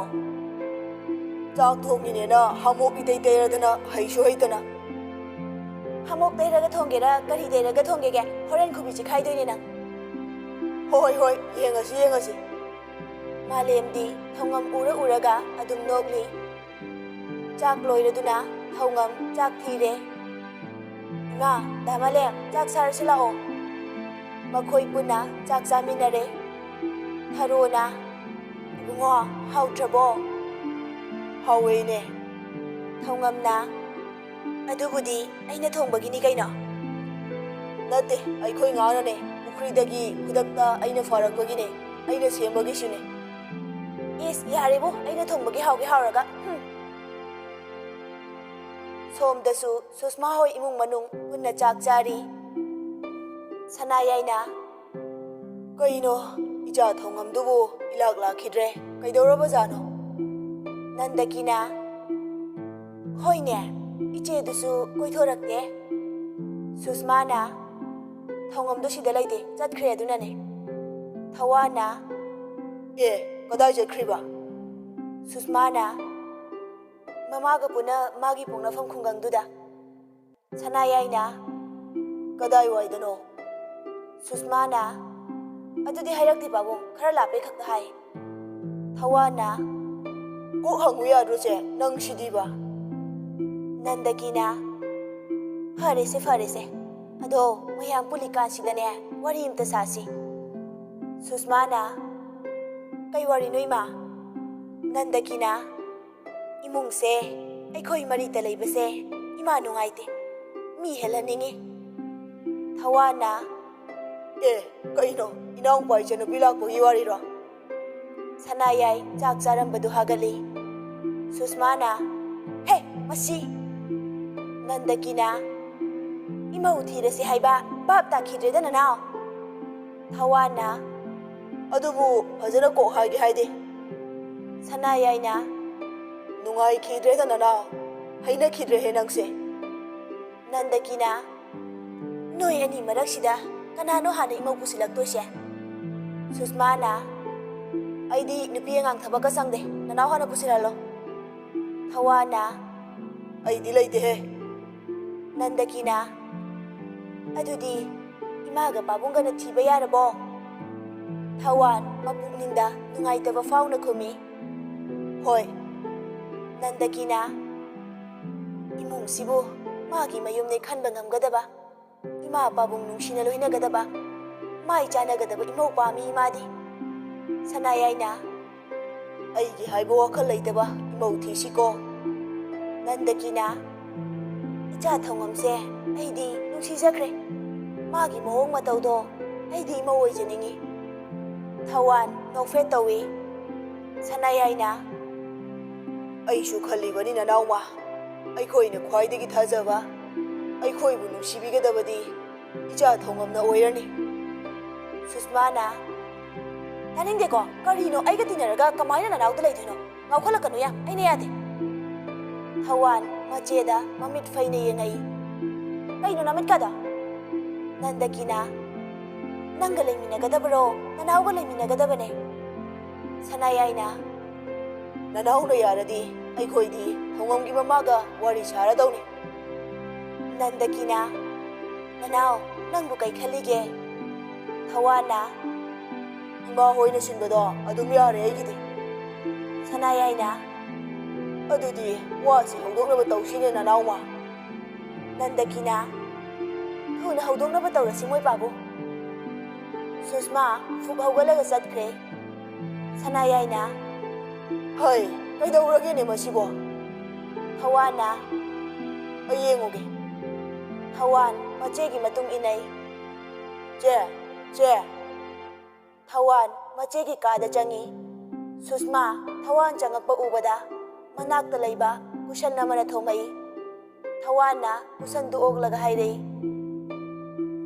"ꯆꯥꯛ ꯊꯣꯡꯉꯤꯅꯦꯅ ꯍꯥꯃꯣꯛ ꯏꯇꯩ ꯇꯩꯔꯗꯅ ꯍꯩꯁꯨ ꯍꯩꯇꯅ꯫" "ꯍꯥꯃꯣꯛ ꯇꯩꯔꯒ ꯊꯣꯡꯒꯦꯔꯥ ꯀꯔꯤ ꯇꯩꯔꯒ ꯊꯣꯡꯒꯦꯒꯦ? ꯍꯣꯔꯦꯟ ꯈꯨꯕꯤ ꯆꯤꯈꯥꯏꯗꯣꯏꯅꯦ ꯅꯪ꯫" "ꯍꯣꯏ, ꯍꯣꯏ, ꯌꯦꯡꯉꯁꯤ, ꯌꯦꯡꯉꯁꯤ꯫" ꯃꯥꯂꯦꯝꯗꯤ ꯊꯧꯉꯝ ꯎꯔ ꯎꯔꯒ ꯑꯗꯨꯝ ꯅꯣꯛꯂꯤ꯫ ꯆꯥꯛ ꯂꯣꯏꯔꯗꯨꯅ ꯊꯧꯉꯝ ꯆꯥꯛ ꯊꯤꯔꯦ꯫ "ꯏꯃꯥ, ꯗꯥ ꯃꯥꯂꯦꯝ, ꯆꯥꯛ ꯆꯥꯔꯁꯤ ꯂꯥꯛꯑꯣ꯫" ꯃꯈꯣꯏ ꯄꯨꯟꯅ ꯆꯥꯛ ꯆꯥꯃꯤꯟꯅꯔꯦ꯫ ꯊꯔꯣꯅ, "ꯏꯕꯨꯡꯉꯣ, ꯍꯥꯎꯇ꯭ꯔꯕꯣ?" "ꯍꯥꯎꯋꯦ, ꯏꯅꯦ꯫" ꯊꯧꯉꯝꯅ, "ꯑꯗꯨꯕꯨꯗꯤ ꯑꯩꯅ ꯊꯣꯡꯕꯒꯤꯅꯤ ꯀꯩꯅꯣ꯫" "ꯅꯠꯇꯦ, ꯑꯩꯈꯣꯏ ꯉꯥꯅꯅꯦ, ꯄꯨꯈ꯭ꯔꯤꯗꯒꯤ ꯈꯨꯗꯛꯇ ꯑꯩꯅ ꯐꯥꯔꯛꯄꯒꯤꯅꯦ, ꯑꯩꯅ ꯁꯦꯝꯕꯒꯤꯁꯨꯅꯦ꯫" "ꯏꯁ, ꯌꯥꯔꯦꯕꯨ, ꯑꯩꯅ ꯊꯣꯡꯕꯒꯤ ꯍꯥꯎꯒꯦ ꯍꯥꯎꯔꯒ, ꯍꯨꯝ꯫" ꯁꯣꯝꯗꯁꯨ ꯁꯨꯁꯃꯥ ꯍꯣꯏ ꯏꯃꯨꯡ ꯃꯅꯨꯡ ꯄꯨꯟꯅ ꯆꯥꯛ ꯆꯥꯔꯤ꯫ ꯁꯅꯥꯌꯥꯏꯅ, "ꯀꯩꯅꯣ, ꯏꯆꯥ ꯊꯧꯉꯝꯗꯨꯕꯨ ꯏꯂꯥꯛ ꯂꯥꯛꯈꯤꯗ꯭ꯔꯦ, ꯀꯩꯗꯧꯔꯕꯖꯥꯠꯅꯣ?" ꯅꯟꯗꯀꯤꯅ, "ꯍꯣꯏꯅꯦ, ꯏꯆꯦꯗꯨꯁꯨ ꯀꯣꯏꯊꯣꯔꯛꯇꯦ꯫ ꯁꯨꯁꯃꯥꯅ ꯊꯧꯉꯝꯗꯣ ꯁꯤꯗ ꯂꯩꯇꯦ, ꯆꯠꯈ꯭ꯔꯦ ꯑꯗꯨꯅꯅꯦ꯫" ꯊꯋꯥꯟꯅ, "ꯑꯦ, ꯀꯗꯥꯏ ꯆꯠꯈ꯭ꯔꯤꯕ?" ꯁꯨꯁꯃꯥꯅ, "ꯃꯃꯥꯒ ꯄꯨꯟꯅ ꯃꯥꯒꯤ ꯄꯣꯛꯅꯐꯝ ꯈꯨꯡꯒꯪꯗꯨꯗ꯫" ꯁꯅꯥꯌꯥꯏꯅ, "ꯀꯗꯥꯏꯋꯥꯏꯗꯅꯣ?" ꯁꯨꯁꯃꯥꯅ, "ꯑꯗꯨꯗꯤ ꯍꯥꯏꯔꯛꯇꯦ ꯄꯥꯕꯨꯡ, ꯈꯔ ꯂꯥꯞꯄꯦ ꯈꯛꯇ ꯍꯥꯏ꯫" ꯊꯋꯥꯟꯅ, "ꯀꯣꯛ ꯍꯪꯉꯨ ꯌꯥꯗ꯭ꯔꯣ ꯆꯦ, ꯅꯪ ꯁꯤꯗꯤꯕ?" ꯅꯟꯗꯀꯤꯅ, "ꯐꯔꯦꯁꯦ, ꯐꯔꯦꯁꯦ, ꯑꯗꯣ ꯃꯌꯥꯝ ꯄꯨꯜꯂꯤꯀꯥꯟꯁꯤꯗꯅꯦ ꯋꯥꯔꯤ ꯑꯝꯇ ꯁꯥꯁꯤ꯫" ꯁꯨꯁꯃꯥꯅ, "ꯀꯩ ꯋꯥꯔꯤꯅꯣ ꯏꯃꯥ?" ꯅꯟꯗꯀꯤꯅ, "ꯏꯃꯨꯡꯁꯦ, ꯑꯩꯈꯣꯏ ꯃꯔꯤꯇ ꯂꯩꯕꯁꯦ ꯏꯃꯥ ꯅꯨꯡꯉꯥꯏꯇꯦ, ꯃꯤ ꯍꯦꯜꯍꯟꯅꯤꯡꯉꯤ꯫" ꯊꯋꯥꯟꯅ, "ꯑꯦ, ꯀꯩꯅꯣ, ꯏꯅꯥꯎꯄꯥ ꯏꯆꯟꯅꯨꯄꯤ ꯂꯥꯛꯄꯒꯤ ꯋꯥꯔꯤꯔꯣ?" ꯁꯅꯥꯌꯥꯏ ꯆꯥꯛ ꯆꯥꯔꯝꯕꯗꯨ ꯍꯥꯒꯠꯂꯤ꯫ ꯁꯨꯁꯃꯥꯅ, "ꯍꯦ, ꯃꯁꯤ!" ꯅꯟꯗꯀꯤꯅ, "ꯏꯃꯧ ꯊꯤꯔꯁꯤ ꯍꯥꯏꯕ ꯚꯥꯞ ꯇꯥꯈꯤꯗ꯭ꯔꯦꯗ ꯅꯅꯥꯎ꯫" ꯊꯋꯥꯟꯅ, "ꯑꯗꯨꯕꯨ ꯐꯖꯅ ꯀꯣꯛ ꯍꯥꯏꯒꯦ ꯍꯥꯏꯗꯦ꯫" ꯁꯅꯥꯌꯥꯏꯅ, "ꯅꯨꯡꯉꯥꯏꯈꯤꯗ꯭ꯔꯦꯗ ꯅꯅꯥꯎ, ꯍꯩꯅꯈꯤꯗ꯭ꯔꯦꯍꯦ ꯅꯪꯁꯦ꯫" ꯅꯟꯗꯀꯤꯅ, "ꯅꯣꯏ ꯑꯅꯤ ꯃꯔꯛꯁꯤꯗ ꯀꯅꯥꯅꯣ ꯍꯥꯟꯅ ꯏꯃꯧ ꯄꯨꯁꯤꯜꯂꯛꯇꯣꯏꯁꯦ?" ꯁꯨꯁꯃꯥꯅ, "ꯑꯩꯗꯤ ꯅꯨꯄꯤ ꯑꯉꯥꯡ ꯊꯕꯛꯀ ꯆꯪꯗꯦ, ꯅꯅꯥꯎ ꯍꯥꯟꯅ ꯄꯨꯁꯤꯜꯍꯜꯂꯣ꯫" ꯊꯋꯥꯟꯅ, "ꯑꯩꯗꯤ ꯂꯩꯇꯦꯍꯦ꯫" ꯅꯟꯗꯀꯤꯅ, "ꯑꯗꯨꯗꯤ ꯏꯃꯥꯒ ꯄꯥꯕꯨꯡꯒꯅ ꯊꯤꯕ ꯌꯥꯔꯕꯣ?" ꯊꯋꯥꯟ ꯃꯄꯨꯛꯅꯤꯡꯗ ꯅꯨꯡꯉꯥꯏꯇꯕ ꯐꯥꯎꯅ ꯈꯨꯝꯃꯤ, "ꯍꯣꯏ꯫" ꯅꯟꯗꯀꯤꯅ, "ꯏꯃꯨꯡꯁꯤꯕꯨ ꯃꯥꯒꯤ ꯃꯌꯨꯝꯅꯦ ꯈꯟꯕ ꯉꯝꯒꯗꯕ, ꯏꯃꯥ ꯄꯥꯕꯨꯡ ꯅꯨꯡꯁꯤꯅ ꯂꯣꯏꯅꯒꯗꯕ, ꯃꯥꯏ ꯆꯥꯟꯅꯒꯗꯕ ꯏꯃꯧ ꯄꯥꯝꯃꯤ ꯏꯃꯥꯗꯤ꯫" ꯁꯅꯥꯌꯥꯏꯅ, "ꯑꯩꯒꯤ ꯍꯥꯏꯕ ꯋꯥꯈꯜ ꯂꯩꯇꯕ ꯏꯃꯧ ꯊꯤꯁꯤꯀꯣ꯫" ꯅꯟꯗꯀꯤꯅ, "ꯏꯆꯥ ꯊꯧꯉꯝꯁꯦ ꯑꯩꯗꯤ ꯅꯨꯡꯁꯤꯖꯈ꯭ꯔꯦ, ꯃꯥꯒꯤ ꯃꯑꯣꯡ ꯃꯇꯧꯗꯣ ꯑꯩꯗꯤ ꯏꯃꯧ ꯑꯣꯏꯖꯅꯤꯡꯉꯤ꯫" ꯊꯋꯥꯟ ꯅꯣꯛꯐꯦꯠ ꯇꯧꯏ꯫ ꯁꯅꯥꯌꯥꯏꯅ, "ꯑꯩꯁꯨ ꯈꯜꯂꯤꯕꯅꯤ ꯅꯅꯥꯎꯃ, ꯑꯩꯈꯣꯏꯅ ꯈ꯭ꯋꯥꯏꯗꯒꯤ ꯊꯥꯖꯕ, ꯑꯩꯈꯣꯏꯕꯨ ꯅꯨꯡꯁꯤꯕꯤꯒꯗꯕꯗꯤ ꯏꯆꯥ ꯊꯧꯉꯝꯅ ꯑꯣꯏꯔꯅꯤ꯫ ꯁꯨꯁꯃꯥꯅ, "ꯇꯥꯅꯤꯡꯗꯦꯀꯣ, ꯀꯔꯤꯅꯣ? ꯑꯩꯒ ꯇꯤꯟꯅꯔꯒ ꯀꯃꯥꯏꯅ ꯅꯅꯥꯎꯗ ꯂꯩꯗꯣꯏꯅꯣ? ꯉꯥꯎꯈꯠꯂꯛꯀꯅꯨ ꯌꯥꯝ, ꯑꯩꯅ ꯌꯥꯗꯦ꯫" ꯊꯋꯥꯟ ꯃꯆꯦꯗ ꯃꯃꯤꯠ ꯐꯩꯅ ꯌꯦꯡꯉꯛꯏ꯫ "ꯀꯩꯅꯣ ꯅꯃꯤꯠꯀꯥꯗꯣ?" ꯅꯟꯗꯀꯤꯅ, "ꯅꯪꯒ ꯂꯩꯃꯤꯟꯅꯒꯗꯕꯔꯣ, ꯅꯅꯥꯎꯒ ꯂꯩꯃꯤꯟꯅꯒꯗꯕꯅꯦ?" ꯁꯅꯥꯌꯥꯏꯅ, "ꯅꯅꯥꯎꯅ ꯌꯥꯔꯗꯤ ꯑꯩꯈꯣꯏꯗꯤ ꯊꯧꯉꯝꯒꯤ ꯃꯃꯥꯒ ꯋꯥꯔꯤ ꯁꯥꯔꯗꯧꯅꯤ꯫" ꯅꯟꯗꯀꯤꯅ, "ꯅꯅꯥꯎ, ꯅꯪꯕꯨ ꯀꯩ ꯈꯜꯂꯤꯒꯦ?" ꯊꯋꯥꯟꯅ, "ꯏꯃꯥ ꯍꯣꯏꯅ ꯁꯤꯟꯕꯗꯣ ꯑꯗꯨꯝ ꯌꯥꯔꯦ ꯑꯩꯒꯤꯗꯤ꯫" ꯁꯅꯥꯌꯥꯏꯅ, "ꯑꯗꯨꯗꯤ ꯋꯥꯁꯤ ꯍꯧꯗꯣꯛꯅꯕ ꯇꯧꯁꯤꯅꯦ ꯅꯅꯥꯎꯃ꯫" ꯅꯟꯗꯀꯤꯅ, "ꯊꯨꯅ ꯍꯧꯗꯣꯛꯅꯕ ꯇꯧꯔꯁꯤ ꯃꯣꯏ ꯄꯥꯕꯨꯡ꯫" ꯁꯨꯁꯃꯥ ꯐꯨꯛ ꯍꯧꯒꯠꯂꯒ ꯆꯠꯈ꯭ꯔꯦ꯫ ꯁꯅꯥꯌꯥꯏꯅ, "ꯍꯩ, ꯀꯩꯗꯧꯔꯒꯦꯅꯦ ꯃꯁꯤꯕꯣ?" ꯊꯋꯥꯟꯅ, "ꯑꯩ ꯌꯦꯡꯉꯨꯒꯦ꯫" ꯊꯋꯥꯟ ꯃꯆꯦꯒꯤ ꯃꯇꯨꯡ ꯏꯟꯅꯩ꯫ "ꯆꯦ, ꯆꯦ!" ꯊꯋꯥꯟ ꯃꯆꯦꯒꯤ ꯀꯥꯗ ꯆꯪꯉꯤ꯫ ꯁꯨꯁꯃꯥ ꯊꯋꯥꯟ ꯆꯪꯉꯛꯄ ꯎꯕꯗ ꯃꯅꯥꯛꯇ ꯂꯩꯕ ꯀꯨꯁꯟ ꯑꯃꯅ ꯊꯣꯝꯃꯛꯏ꯫ ꯊꯋꯥꯟꯅ ꯀꯨꯁꯟꯗꯨ ꯑꯣꯛꯂꯒ ꯍꯥꯏꯔꯛꯏ,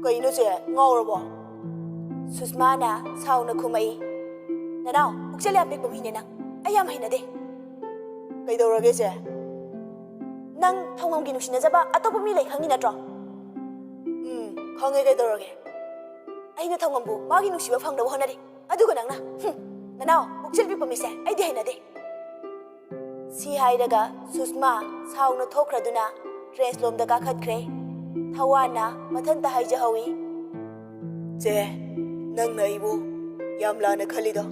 "ꯀꯩꯅꯣ ꯆꯦ, ꯉꯥꯎꯔꯕꯣ?" ꯁꯨꯁꯃꯥꯅ ꯁꯥꯎꯅ ꯈꯨꯝꯃꯛꯏ, "ꯅꯅꯥꯎ, ꯄꯨꯛꯆꯦꯜ ꯌꯥꯝ ꯄꯤꯛꯄ ꯃꯤꯅꯦ ꯅꯪ꯫ ꯑꯩ ꯌꯥꯝ ꯍꯩꯅꯗꯦ꯫" "ꯀꯩꯗꯧꯔꯒꯦ ꯆꯦ?" "ꯅꯪ ꯊꯧꯉꯝꯒꯤ ꯅꯨꯡꯁꯤꯅꯖꯕ ꯑꯇꯣꯞꯄ ꯃꯤ ꯂꯩ ꯈꯪꯉꯤ ꯅꯠꯇ꯭ꯔꯣ?" "ꯎꯝ, ꯈꯪꯉꯦ, ꯀꯩꯗꯧꯔꯒꯦ?" "ꯑꯩꯅ ꯊꯧꯉꯝꯕꯨ ꯃꯥꯒꯤ ꯅꯨꯡꯁꯤꯕ ꯐꯪꯅꯕ ꯍꯣꯠꯅꯔꯤ, ꯑꯗꯨꯒ ꯅꯪꯅ, ꯍꯨꯝ, ꯅꯅꯥꯎ, ꯄꯨꯛꯆꯦꯜ ꯄꯤꯛꯄ ꯃꯤꯁꯦ ꯑꯩꯗꯤ ꯍꯩꯅꯗꯦ꯫" ꯁꯤ ꯍꯥꯏꯔꯒ ꯁꯨꯁꯃꯥ ꯁꯥꯎꯅ ꯊꯣꯛꯈ꯭ꯔꯗꯨꯅ ꯇ꯭ꯔꯦꯟꯁ ꯂꯣꯝꯗ ꯀꯥꯈꯠꯈ꯭ꯔꯦ꯫ ꯊꯋꯥꯟꯅ ꯃꯊꯟꯇ ꯍꯥꯏꯖꯍꯧꯏ, "ꯆꯦ, ꯅꯪꯅ ꯑꯩꯕꯨ ꯌꯥꯝ ꯂꯥꯟꯅ ꯈꯜꯂꯤꯗꯣ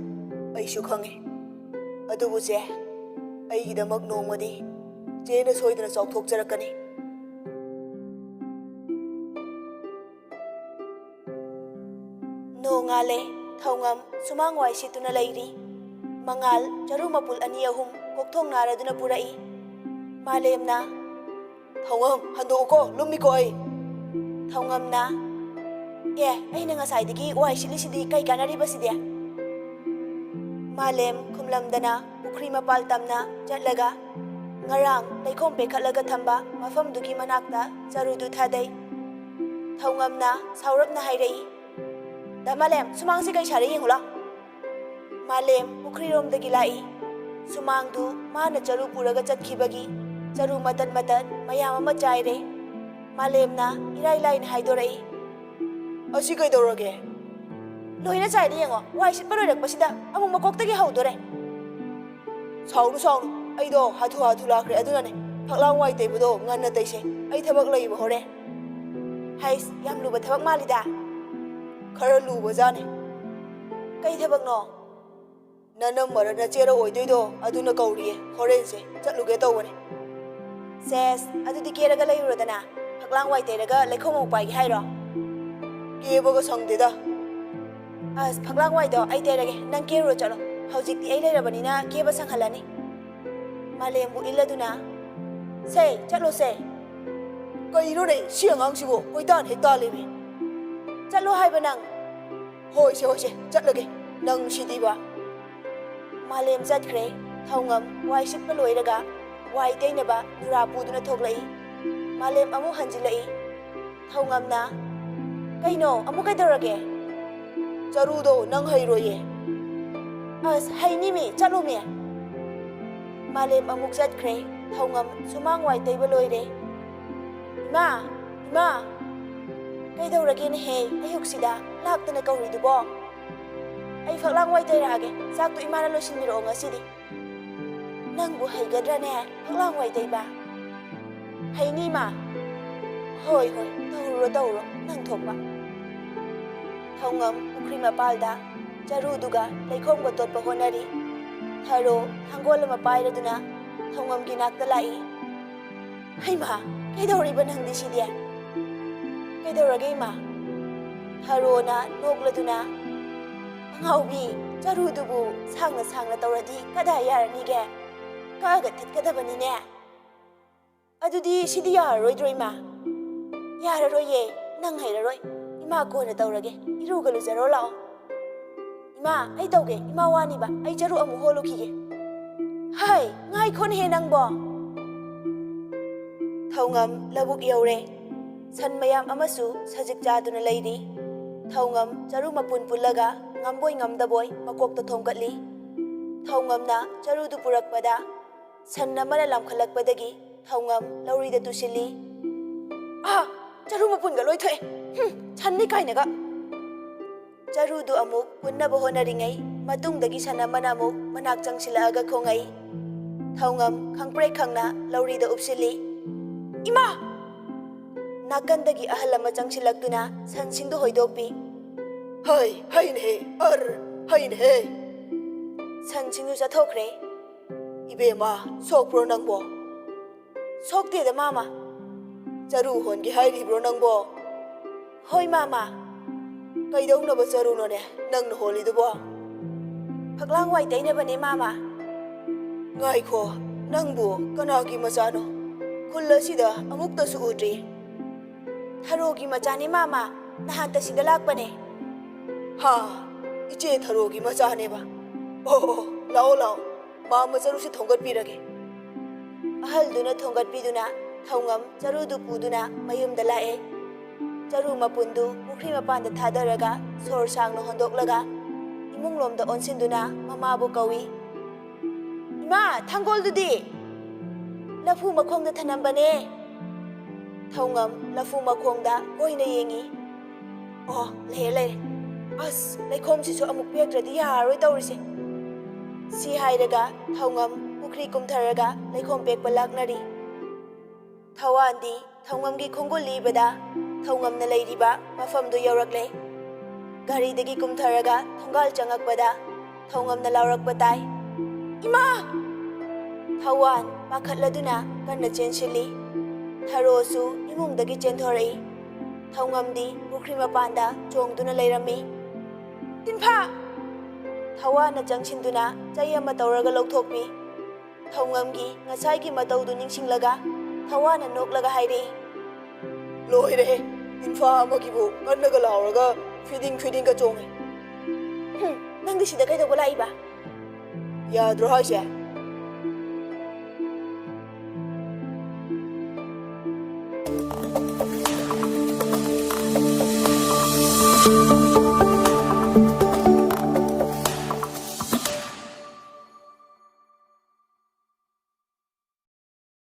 ꯑꯩꯁꯨ ꯈꯪꯉꯤ꯫ ꯑꯗꯨꯕꯨ ꯆꯦ, ꯑꯩꯒꯤꯗꯃꯛ ꯅꯣꯡꯃꯗꯤ ꯆꯦꯅ ꯁꯣꯏꯗꯅ ꯆꯥꯎꯊꯣꯛꯆꯔꯛꯀꯅꯤ꯫" ꯅꯣꯡꯉꯥꯜꯂꯦ꯫ ꯊꯧꯉꯝ ꯁꯨꯃꯥꯡ ꯋꯥꯏ ꯁꯤꯠꯇꯨꯅ ꯂꯩꯔꯤ꯫ ꯃꯉꯥꯜ ꯆꯔꯨ ꯃꯄꯨꯜ ꯑꯅꯤ ꯑꯍꯨꯝ ꯀꯣꯛꯊꯣꯡ ꯅꯥꯔꯗꯨꯅ ꯄꯨꯔꯛꯏ꯫ ꯃꯥꯂꯦꯝꯅ, "ꯊꯧꯉꯝ, ꯍꯟꯗꯣꯛꯎꯀꯣ, ꯂꯨꯝꯃꯤꯀꯣ ꯑꯩ꯫" ꯊꯧꯉꯝꯅ, "ꯑꯦ, ꯑꯩꯅ ꯉꯁꯥꯏꯗꯒꯤ ꯋꯥꯏ ꯁꯤꯠꯂꯤꯁꯤꯗꯤ ꯀꯩ ꯀꯥꯟꯅꯔꯤꯕ ꯁꯤꯗꯤ?" ꯃꯥꯂꯦꯝ ꯈꯨꯝꯂꯝꯗꯅ ꯄꯨꯈ꯭ꯔꯤ ꯃꯄꯥꯜ ꯇꯝꯅ ꯆꯠꯂꯒ ꯉꯔꯥꯡ ꯂꯩꯈꯣꯝ ꯄꯦꯛꯈꯠꯂꯒ ꯊꯝꯕ ꯃꯐꯝꯗꯨꯒꯤ ꯃꯅꯥꯛꯇ ꯆꯔꯨꯗꯨ ꯊꯥꯗꯩ꯫ ꯊꯧꯉꯝꯅ ꯁꯥꯎꯔꯞꯅ ꯍꯥꯏꯔꯛꯏ, "ꯗꯥ ꯃꯥꯂꯦꯝ, ꯁꯨꯃꯥꯡꯁꯦ ꯀꯩ ꯁꯥꯔꯦ ꯌꯦꯡꯉꯨ ꯂꯥꯎ꯫" ꯃꯥꯂꯦꯝ ꯄꯨꯈ꯭ꯔꯤꯔꯣꯝꯗꯒꯤ ꯂꯥꯛꯏ꯫ ꯁꯨꯃꯥꯡꯗꯨ ꯃꯥꯅ ꯆꯔꯨ ꯄꯨꯔꯒ ꯆꯠꯈꯤꯕꯒꯤ ꯆꯔꯨ ꯃꯇꯠ ꯃꯇꯠ ꯃꯌꯥꯝ ꯑꯃ ꯆꯥꯏꯔꯦ꯫ ꯃꯥꯂꯦꯝꯅ ꯏꯔꯥꯏ ꯂꯥꯏꯅ ꯍꯥꯏꯗꯣꯔꯛꯏ, "ꯑꯁꯤ ꯀꯩꯗꯧꯔꯒꯦ? ꯂꯣꯏꯅ ꯆꯥꯏꯔꯦ ꯌꯦꯡꯉꯣ, ꯋꯥꯏ ꯁꯤꯠꯄ ꯂꯣꯏꯔꯛꯄꯁꯤꯗ ꯑꯃꯨꯛ ꯃꯀꯣꯛꯇꯒꯤ ꯍꯧꯗꯣꯔꯦ꯫" "ꯁꯥꯎꯅꯨ, ꯁꯥꯎꯅꯨ, ꯑꯩꯗꯣ ꯍꯥꯊꯨ ꯍꯥꯊꯨ ꯂꯥꯛꯈ꯭ꯔꯦ, ꯑꯗꯨꯅꯅꯦ꯫ ꯐꯛꯂꯥꯡ ꯋꯥꯏ ꯇꯩꯕꯗꯣ ꯉꯟꯅ ꯇꯩꯁꯦ, ꯑꯩ ꯊꯕꯛ ꯂꯩꯕ ꯍꯣꯔꯦꯟ꯫" "ꯍꯩꯁ, ꯌꯥꯝ ꯂꯨꯕ ꯊꯕꯛ ꯃꯥꯜꯂꯤꯗ꯫" "ꯈꯔ ꯂꯨꯕꯖꯥꯠꯅꯦ꯫" "ꯀꯩ ꯊꯕꯛꯅꯣ?" "ꯅꯅꯝꯃꯔ ꯅꯆꯦꯔ ꯑꯣꯏꯗꯣꯏꯗꯣ ꯑꯗꯨꯅ ꯀꯧꯔꯤꯌꯦ, ꯍꯣꯔꯦꯟꯁꯦ ꯆꯠꯂꯨꯒꯦ ꯇꯧꯕꯅꯦ꯫" "ꯁꯦꯁ, ꯑꯗꯨꯗꯤ ꯀꯦꯔꯒ ꯂꯩꯔꯨꯔꯣꯗꯅ, ꯐꯛꯂꯥꯡ ꯋꯥꯏ ꯇꯩꯔꯒ ꯂꯩꯈꯣꯝ ꯑꯃꯨꯛ ꯄꯥꯏꯒꯦ ꯍꯥꯏꯔꯣ?" "ꯀꯦꯕꯒ ꯁꯪꯗꯦꯗ꯫" "ꯑꯁ, ꯐꯛꯂꯥꯡ ꯋꯥꯏꯗꯣ ꯑꯩ ꯇꯩꯔꯒꯦ, ꯅꯪ ꯀꯦꯔꯨꯔꯣ ꯆꯠꯂꯣ꯫ ꯍꯧꯖꯤꯛꯇꯤ ꯑꯩ ꯂꯩꯔꯕꯅꯤꯅ ꯀꯦꯕ ꯁꯪꯍꯜꯂꯅꯤ꯫" ꯃꯥꯂꯦꯝꯕꯨ ꯏꯜꯂꯗꯨꯅ, "ꯁꯦ, ꯆꯠꯂꯣꯁꯦ꯫" "ꯀꯩꯅꯣꯅꯦ, ꯁꯤ ꯑꯉꯥꯡꯁꯤꯕꯨ ꯀꯣꯏꯇꯥꯟ ꯍꯦꯛ ꯇꯥꯜꯂꯦꯃꯤ꯫" "ꯆꯠꯂꯣ ꯍꯥꯏꯕ ꯅꯪ꯫" "ꯍꯣꯏꯁꯦ, ꯍꯣꯏꯁꯦ, ꯆꯠꯂꯒꯦ, ꯅꯪ ꯁꯤꯗꯤꯕ꯫" ꯃꯥꯂꯦꯝ ꯆꯠꯈ꯭ꯔꯦ꯫ ꯊꯧꯉꯝ ꯋꯥꯏ ꯁꯤꯠꯄ ꯂꯣꯏꯔꯒ ꯋꯥꯏ ꯇꯩꯅꯕ ꯅꯨꯔꯥ ꯄꯨꯗꯨꯅ ꯊꯣꯛꯂꯛꯏ꯫ ꯃꯥꯂꯦꯝ ꯑꯃꯨꯛ ꯍꯟꯖꯤꯜꯂꯛꯏ꯫ ꯊꯧꯉꯝꯅ, "ꯀꯩꯅꯣ, ꯑꯃꯨꯛ ꯀꯩꯗꯧꯔꯒꯦ?" "ꯆꯔꯨꯗꯣ ꯅꯪ ꯍꯩꯔꯣꯏꯌꯦ꯫" "ꯑꯁ, ꯍꯩꯅꯤꯃꯤ, ꯆꯠꯂꯣꯃꯤ꯫" ꯃꯥꯂꯦꯝ ꯑꯃꯨꯛ ꯆꯠꯈ꯭ꯔꯦ꯫ ꯊꯧꯉꯝ ꯁꯨꯃꯥꯡ ꯋꯥꯏ ꯇꯩꯕ ꯂꯣꯏꯔꯦ꯫ "ꯏꯃꯥ, ꯏꯃꯥ, ꯀꯩꯗꯧꯔꯒꯦꯅꯦꯍꯦ? ꯑꯌꯨꯛꯁꯤꯗ ꯂꯥꯛꯇꯅ ꯀꯧꯔꯤꯗꯨꯕꯣ?" "ꯑꯩ ꯐꯛꯂꯥꯡ ꯋꯥꯏ ꯇꯩꯔꯛꯑꯒꯦ꯫ ꯆꯥꯛꯇꯣ ꯏꯃꯥꯅ ꯂꯣꯏꯁꯤꯟꯕꯤꯔꯛꯑꯣ ꯉꯁꯤꯗꯤ꯫" "ꯅꯪꯕꯨ ꯍꯩꯒꯗ꯭ꯔꯅꯦ ꯐꯛꯂꯥꯡ ꯋꯥꯏ ꯇꯩꯕ?" "ꯍꯩꯅꯤ, ꯏꯃꯥ꯫" "ꯍꯣꯏ, ꯍꯣꯏ, ꯇꯧꯔꯨꯔꯣ, ꯇꯧꯔꯨꯔꯣ, ꯅꯪ ꯊꯣꯛꯄ꯫" ꯊꯧꯉꯝ ꯄꯨꯈ꯭ꯔꯤ ꯃꯄꯥꯜꯗ ꯆꯔꯨꯗꯨꯒ ꯂꯩꯈꯣꯝꯒ ꯇꯣꯠꯄ ꯍꯣꯠꯅꯔꯤ꯫ ꯊꯔꯣ ꯊꯥꯡꯒꯣꯜ ꯑꯃ ꯄꯥꯏꯔꯗꯨꯅ ꯊꯧꯉꯝꯒꯤ ꯅꯥꯛꯇ ꯂꯥꯛꯏ꯫ "ꯍꯩꯃꯥ, ꯀꯩꯗꯧꯔꯤꯕ ꯅꯪꯗꯤ ꯁꯤꯗꯤ?" "ꯀꯩꯗꯧꯔꯒꯦ, ꯏꯃꯥ?" ꯊꯔꯣꯅ ꯅꯣꯛꯂꯗꯨꯅ, "ꯑꯉꯥꯎꯕꯤ, ꯆꯔꯨꯗꯨꯕꯨ ꯁꯥꯡꯅ ꯁꯥꯡꯅ ꯇꯧꯔꯗꯤ ꯀꯗꯥꯏ ꯌꯥꯔꯅꯤꯒꯦ? ꯀꯛꯑꯒ ꯊꯠꯀꯗꯕꯅꯤꯅꯦ꯫" "ꯑꯗꯨꯗꯤ ꯁꯤꯗꯤ ꯌꯥꯔꯔꯣꯏꯗ꯭ꯔꯣ, ꯏꯃꯥ?" "ꯌꯥꯔꯔꯣꯏꯌꯦ, ꯅꯪ ꯍꯩꯔꯔꯣꯏ꯫ ꯏꯃꯥ ꯀꯣꯟꯅ ꯇꯧꯔꯒꯦ, ꯏꯔꯨꯒ ꯂꯨꯖꯔꯣ ꯂꯥꯛꯑꯣ꯫" "ꯏꯃꯥ, ꯑꯩ ꯇꯧꯒꯦ, ꯏꯃꯥ ꯋꯥꯅꯤꯕ, ꯑꯩ ꯆꯔꯨ ꯑꯃꯨꯛ ꯍꯣꯜꯂꯨꯈꯤꯒꯦ꯫" "ꯍꯩ, ꯉꯥꯏꯈꯣꯅꯦꯍꯦ ꯅꯪꯕꯣ, ꯊꯧꯉꯝ ꯂꯧꯕꯨꯛ ꯌꯧꯔꯦ꯫ ꯁꯟ ꯃꯌꯥꯝ ꯑꯃꯁꯨ ꯁꯖꯤꯛ ꯆꯥꯗꯨꯅ ꯂꯩꯔꯤ꯫ ꯊꯧꯉꯝ ꯆꯔꯨ ꯃꯄꯨꯟ ꯄꯨꯜꯂꯒ ꯉꯝꯕꯣꯏ ꯉꯝꯗꯕꯣꯏ ꯃꯀꯣꯛꯇ ꯊꯣꯝꯒꯠꯂꯤ꯫ ꯊꯧꯉꯝꯅ ꯆꯔꯨꯗꯨ ꯄꯨꯔꯛꯄꯗ ꯁꯟ ꯑꯃꯅ ꯂꯥꯝꯈꯠꯂꯛꯄꯗꯒꯤ ꯊꯧꯉꯝ ꯂꯧꯔꯤꯗ ꯇꯨꯁꯤꯜꯂꯤ꯫ "ꯑꯥ! ꯆꯔꯨ ꯃꯄꯨꯟꯒ ꯂꯣꯏ ꯊꯣꯛꯑꯦ꯫ ꯍꯨꯝ, ꯁꯟꯅꯤ ꯀꯥꯏꯅꯒ!" ꯆꯔꯨꯗꯨ ꯑꯃꯨꯛ ꯄꯨꯟꯅꯕ ꯍꯣꯠꯅꯔꯤꯉꯩ ꯃꯇꯨꯡꯗꯒꯤ ꯁꯟ ꯑꯃꯅ ꯑꯃꯨꯛ ꯃꯅꯥꯛ ꯆꯪꯁꯤꯜꯂꯛꯑꯒ ꯈꯣꯡꯉꯛꯏ꯫ ꯊꯧꯉꯝ ꯈꯪꯄ꯭ꯔꯦꯛ ꯈꯪꯅ ꯂꯧꯔꯤꯗ ꯎꯞꯁꯤꯜꯂꯤ꯫ "ꯏꯃꯥ!" ꯅꯥꯀꯟꯗꯒꯤ ꯑꯍꯜ ꯑꯃ ꯆꯪꯁꯤꯜꯂꯛꯇꯨꯅ ꯁꯟꯁꯤꯡꯗꯨ ꯍꯣꯏꯗꯣꯛꯄꯤ꯫ "ꯍꯩ, ꯍꯩꯅꯦꯍꯦ! ꯑꯔ, ꯍꯩꯅꯦꯍꯦ!" ꯁꯟꯁꯤꯡꯗꯨ ꯆꯠꯊꯣꯛꯈ꯭ꯔꯦ꯫ "ꯏꯕꯦꯝꯃ, ꯁꯣꯛꯄ꯭ꯔꯣ ꯅꯪꯕꯣ?" "ꯁꯣꯛꯇꯦꯗ, ꯃꯥꯃ꯫" "ꯆꯔꯨ ꯍꯣꯟꯒꯦ ꯍꯥꯏꯔꯤꯕ꯭ꯔꯣ ꯅꯪꯕꯣ?" "ꯍꯣꯏ, ꯃꯥꯃ꯫" "ꯀꯩꯗꯧꯅꯕ ꯆꯔꯨꯅꯣꯅꯦ ꯅꯪꯅ ꯍꯣꯜꯂꯤꯗꯨꯕꯣ?" "ꯐꯛꯂꯥꯡ ꯋꯥꯏ ꯇꯩꯅꯕꯅꯦ, ꯃꯥꯃ꯫" "ꯉꯥꯏꯈꯣ, ꯅꯪꯕꯨ ꯀꯅꯥꯒꯤ ꯃꯆꯥꯅꯣ? ꯈꯨꯜ ꯑꯁꯤꯗ ꯑꯃꯨꯛꯇꯁꯨ ꯎꯗ꯭ꯔꯤ꯫" "ꯊꯔꯣꯒꯤ ꯃꯆꯥꯅꯦ, ꯃꯥꯃ꯫ ꯅꯍꯥꯟꯇ ꯁꯤꯗ ꯂꯥꯛꯄꯅꯦ꯫" "ꯍꯥ, ꯏꯆꯦ ꯊꯔꯣꯒꯤ ꯃꯆꯥꯅꯦꯕ? ꯑꯣ, ꯑꯣ, ꯂꯥꯛꯑꯣ, ꯂꯥꯛꯑꯣ꯫ ꯃꯥꯃ ꯆꯔꯨꯁꯤ ꯊꯣꯡꯒꯠꯄꯤꯔꯒꯦ꯫" ꯑꯍꯜꯗꯨꯅ ꯊꯣꯡꯒꯠꯄꯤꯗꯨꯅ ꯊꯧꯉꯝ ꯆꯔꯨꯗꯨ ꯄꯨꯗꯨꯅ ꯃꯌꯨꯝꯗ ꯂꯥꯛꯑꯦ꯫ ꯆꯔꯨ ꯃꯄꯨꯟꯗꯨ ꯄꯨꯈ꯭ꯔꯤ ꯃꯄꯥꯟꯗ ꯊꯥꯗꯔꯒ ꯁꯣꯔ ꯁꯥꯡꯅ ꯍꯣꯟꯗꯣꯛꯂꯒ ꯏꯃꯨꯡꯂꯣꯝꯗ ꯑꯣꯟꯁꯤꯟꯗꯨꯅ ꯃꯃꯥꯕꯨ ꯀꯧꯏ꯫ "ꯏꯃꯥ, ꯊꯥꯡꯒꯣꯜꯗꯨꯗꯤ?" "ꯂꯐꯨ ꯃꯈꯣꯡꯗ ꯊꯅꯝꯕꯅꯦ꯫" ꯊꯧꯉꯝ ꯂꯐꯨ ꯃꯈꯣꯡꯗ ꯑꯣꯏꯅ ꯌꯦꯡꯉꯤ꯫ "ꯑꯣ, ꯂꯩꯔꯦ, ꯂꯩꯔꯦ꯫ ꯑꯁ, ꯂꯩꯈꯣꯝꯁꯤꯁꯨ ꯑꯃꯨꯛ ꯄꯦꯛꯇ꯭ꯔꯗꯤ ꯌꯥꯔꯔꯣꯏ ꯇꯧꯔꯤꯁꯦ꯫" ꯁꯤ ꯍꯥꯏꯔꯒ ꯊꯧꯉꯝ ꯄꯨꯈ꯭ꯔꯤ ꯀꯨꯝꯊꯔꯒ ꯂꯩꯈꯣꯝ ꯄꯦꯛꯄ ꯂꯥꯛꯅꯔꯤ꯫ ꯊꯧꯋꯥꯟꯗꯤ ꯊꯧꯉꯝꯒꯤ ꯈꯣꯡꯒꯨꯜ ꯂꯤꯕꯗ ꯊꯧꯉꯝꯅ ꯂꯩꯔꯤꯕ ꯃꯐꯝꯗꯨ ꯌꯧꯔꯛꯂꯦ꯫ ꯒꯥꯔꯤꯗꯒꯤ ꯀꯨꯝꯊꯔꯒ ꯊꯣꯡꯒꯥꯜ ꯆꯪꯉꯛꯄꯗ ꯊꯧꯉꯝꯅ ꯂꯥꯎꯔꯛꯄ ꯇꯥꯏ, "ꯏꯃꯥ!" ꯊꯧꯋꯥꯟ ꯄꯥꯈꯠꯂꯗꯨꯅ ꯀꯟꯅ ꯆꯦꯟꯁꯤꯜꯂꯤ꯫ ꯊꯔꯣꯁꯨ ꯏꯃꯨꯡꯗꯒꯤ ꯆꯦꯟꯊꯣꯔꯛꯏ꯫ ꯊꯧꯉꯝꯗꯤ ꯄꯨꯈ꯭ꯔꯤ ꯃꯄꯥꯟꯗ ꯆꯣꯡꯗꯨꯅ ꯂꯩꯔꯝꯃꯤ꯫ "ꯇꯤꯟꯐꯥ!" ꯊꯧꯋꯥꯟꯅ ꯆꯪꯁꯤꯟꯗꯨꯅ ꯆꯩ ꯑꯃ ꯇꯧꯔꯒ ꯂꯧꯊꯣꯛꯄꯤ꯫ ꯊꯧꯉꯝꯒꯤ ꯉꯁꯥꯏꯒꯤ ꯃꯇꯧꯗꯨ ꯅꯤꯡꯁꯤꯡꯂꯒ ꯊꯧꯋꯥꯟꯅ ꯅꯣꯛꯂꯒ ꯍꯥꯏꯔꯛꯏ, "ꯂꯣꯏꯔꯦꯍꯦ! ꯇꯤꯟꯐꯥ ꯑꯃꯒꯤꯕꯨ ꯀꯟꯅꯒ ꯂꯥꯎꯔꯒ ꯐꯤꯗꯤꯡ ꯐꯤꯗꯤꯡꯒ ꯆꯣꯡꯉꯦ꯫" "ꯍꯨꯝ, ꯅꯪꯗꯤ ꯁꯤꯗ ꯀꯩꯗꯧꯕ ꯂꯥꯛꯏꯕ?" "ꯌꯥꯗ꯭ꯔꯣ ꯍꯥꯏꯁꯦ?"